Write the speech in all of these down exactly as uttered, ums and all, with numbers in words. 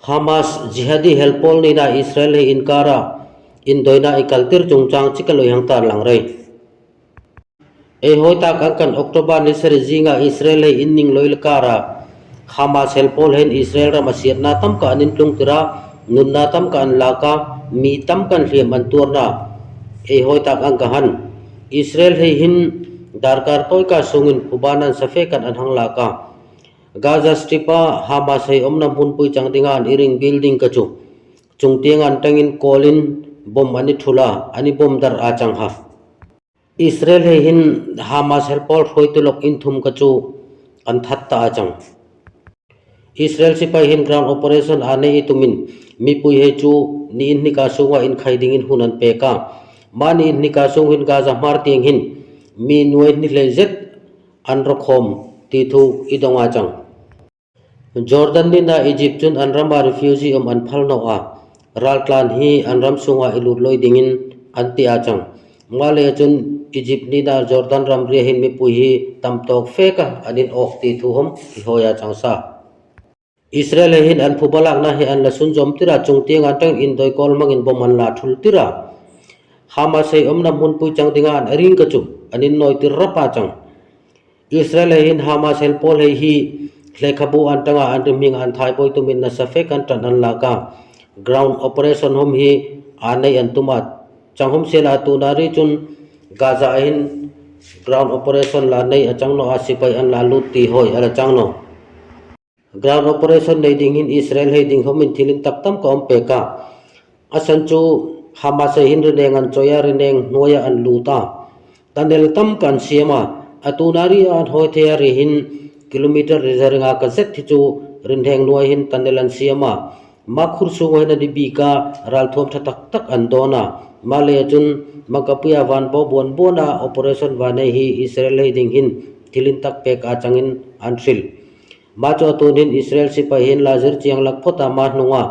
Hamas jihadi helpawl nina Israel hei inkara indoina i kaltir chungchang chik ka lui hang tarlang rai. Ei hoi tak ang kan October ni sari zinga Israel hei inning lui lakara Hamas helpawl hei in Israel ram a siatna tamkha an intlung tira, nunna tamkha an laka, mi tamkha an hliam an tuarna ei hoi tak ang ka han. Israel hei hin darkar toika sungin phuba nan safe kan an hang laka. Gaza Strip a Hamas hei omna mun pui chang dinga an iring building ka chu chungtiang an tangin kolin bom an ithula, an ibom dar a chang ha. Israel hei hin Hamas helpawl hoi tulok in thum ka chu an that ta a chang. Israel sipai hin ground operation a nei itumin mipui hei chu ni in nika sunga inkhai dingin hun an peka. Ma ni in nika sung hin Gaza hmar tiang hin mi nuai ni hlei zet an rokhom ti thu i dong a chang. Jordan nina Egypt chun an rama refugee om an phal no a, raltlan hi an ram sunga i lut loi dingin an ti a chang. Malei chun Egypt nina Jordan ram ria hin mipui hi tam tawk feka an in ok ti thu hom i hoi a chang sa. Israel hei hin an phuba lakna hi an la sunzom tira chungtiang an tang indoi kol mangin bom an la thul tira. Hamas hei omna mun pui chang dinga an aring ka chu an in noi tir rap a chang. Israel hei hin Hamas helpawl hei hi lekhabu an tanga an rimhing an thaiboi tumin nasa fek an tan an laka. Ground operation hom hi a nei an tuma chang hom sela tuna ri chun Gaza a hin ground operation la nei a chang no a sipai an la lut ti hoi a la chang no. Ground operation nei ding hin Israel hei ding homin thil in tak tamkha om peka. A san chu Hamas hei hin rineng an choi a rineng nuai a an lut a. Tunnel tamkha an siam a. A tuna ri an hoi thei a ri hin kilometer ri za ringa ka zet hi chu rineng nuai hin tunnel an siam a. Ma khur sung hin a di bika ralthuam tha tak tak an don a. Malei chun makapuia van bo buan buan a operation va nei hi Israel hei ding hin thil in tak pek a changin an hril. Ma chu a tun hin Israel sipai hin la zir chiang lak phot a ma hnunga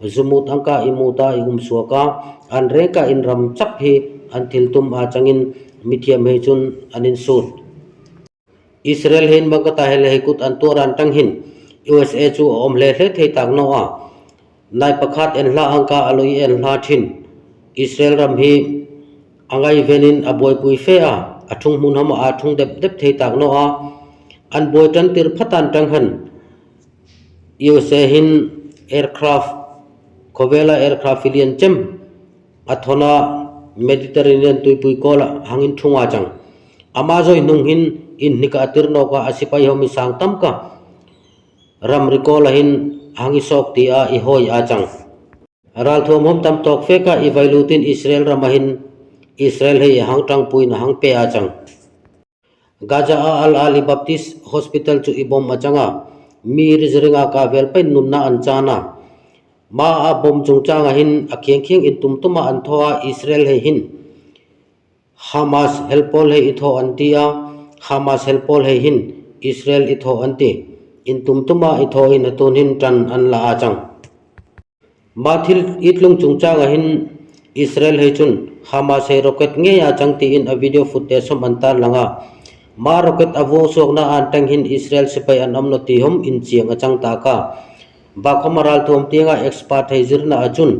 zumut angka i muta i um suaka an rengka in ram chap hi an thil tum a changin mithiam hei chun an in sut. Israel hin mangkata hel hei kut an tuar an tang hin U S A chu a om hle hle thei tak no a. Nai pakhat en hla angka a lui en hla thin. Israel ram hi a ngai venin a buaipui fe a, a thung hmun hama a thung dep dep thei tak no a. An buai tan tir phatan tang han. U S A hin aircraft, khovel a aircraft filian chem a thona Mediterranean tuipui kol a hangin thung a chang. Ama zoi hnung hin in hnika a tir noka a sipai homi sang tamkha ram ri kol a hin hangi sok ti a i hoi a chang. Ralthuam hom tam tawk feka i vailutin Israel ram a hin Israel hei a hang tangpuin a hang pe a chang. Gaza a Al Ahli Baptist Hospital chu i bom a changa mi ri za ringa ka vel pen nunna an chana. Ma a bom chungchang a hin a khiang khiang in tum tuma an thaw a Israel hei hin Hamas helpawl hei i thaw an ti a, Hamas helpawl hei hin Israel i thaw an ti. In tum tuma i thaw in a tun hin tan an la a chang. Ma thil i tlung chungchang a hin Israel hei chun Hamas hei rocket ngei a chang ti in a video footage som an tan langa. Ma rocket a vung suakna an tang hin Israel sipai an om no ti hom in chiang a chang taka. Bakhom a ralthuam tianga expert hei zirna a chun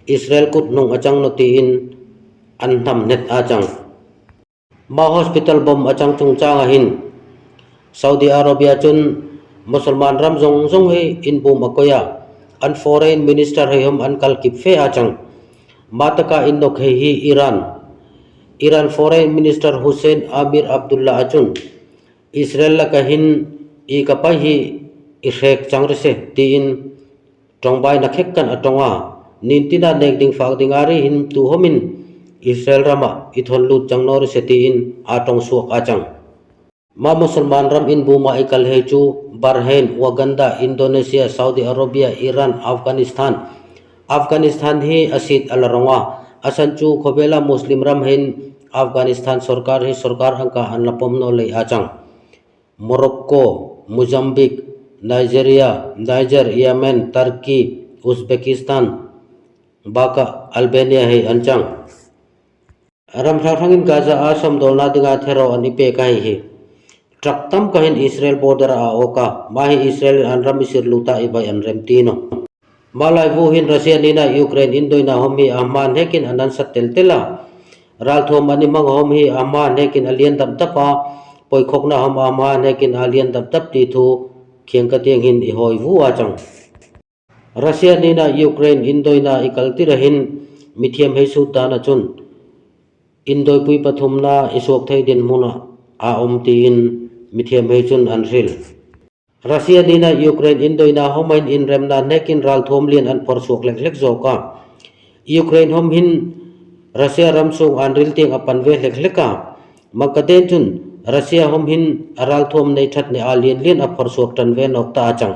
Israel kut hnung a chang no ti in an hnam net a chang. Ma hospital bom a chang chungchang a hin Saudi Arabia chun Musulman ram zong zong hei in bum a koi a, an foreign minister hei hom an kal kip fe a chang. Ma taka in nok hei hi Iran. Iran foreign minister Hussein Amir Abdullah a chun Israel laka hin i ka pai hi i hrek chang ri se ti in tongbai na khek kan a tong a. Nin tina nek ding fak ding a ri hin tu homin Israel rama i thon lut chang no ri se ti in a tong suak a chang. Ma Musulman ram in buma i kal hei chu Bahrain, Uganda, Indonesia, Saudi Arabia, Iran, Afghanistan. Afghanistan hi a sit a la rong a. A san chu khovela Muslim ram hin Afghanistan sorkar hi sorkar angka an la pom no lei a chang. Morocco, Mozambique, Nigeria, Niger, Yemen, Turkey, Uzbekistan, baka Albania hei an chang. Ram hrang hrangin Gaza a somdolna dinga thero an i pek a hi hi. Truck tamkha hin Israel border a ok a, ma hi Israel in an ram i sir luta i vai an rem ti no. Malai vu hin Russia nina Ukraine indoina hom hi a hma nekin a nansat teltel a, ralthuam a ni mang hom hi a hma nekin a lian dapdap a, poikhokna hom a hma nekin a lian dapdap ti thu khiangkatiang hin i hoi vu a chang. Russia nina Ukraine indoina i kaltir a hin mithiam hei sut dan a chun indoipui pathumna i suak thei dinmun a om tiin mithiam hei chun an hril. Russia nina Ukraine indoina hom a hin inremna nekin ralthuam lian an phorsuak hlek hlek zawk a. Ukraine hom hin Russia ram sung an ril tiang a pan ve hlek hlek a. Makaden chun Russia hom hin a ralthuam nei that ni a lian lian a phorsuak tan ve nawk ta a chang.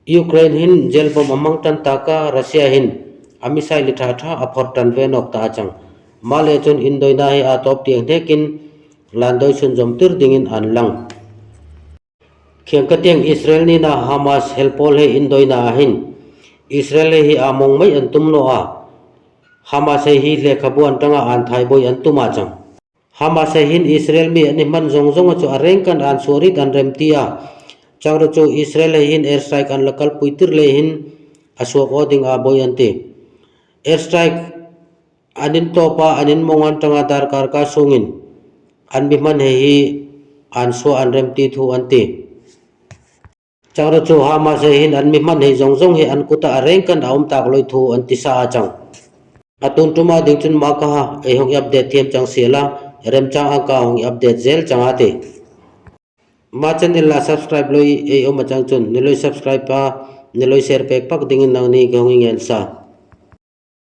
Ukraine hin jail bomb a mang tan ta ka, Russia hin a missile li tha tha a phor tan ve nawk ta a chang. Malai chun indoina hi a tawp tiang nekin landoi sunzom tir dingin an lang. Khiangkatiang Israel nina Hamas helpawl hei indoina a hin Israel hei hi a mong mai an tum naw a. Hamas hei hi lekhabu an tanga an thaiboi an tum a chang. Hamas hei hin Israel mi a ni hman zong zong a chu a rengkan an suarit an rem ti a. Chang ru chu Israel hei hin airstrike an la kalpui tir le hin a suak aw ding a boi an ti. Airstrike an in tawp a an in mong an tanga darkar ka sungin an mi hman hei hi an sua an rem ti thu an ti. Chang ru chu Hamas hei hin an mi hman hei zong zong hi an kut a a rengkan a om tak loi thu an ti sa a chang. A tun tuma ding chun ma ka ha ei hong update thiam chang sela, remchang ang ka hong update zel chang a ti. Ma channel la subscribe loi ei om a chang chun ni loi subscribe a, ni loi share pek pak dingin nangni ka hong i ngen sa.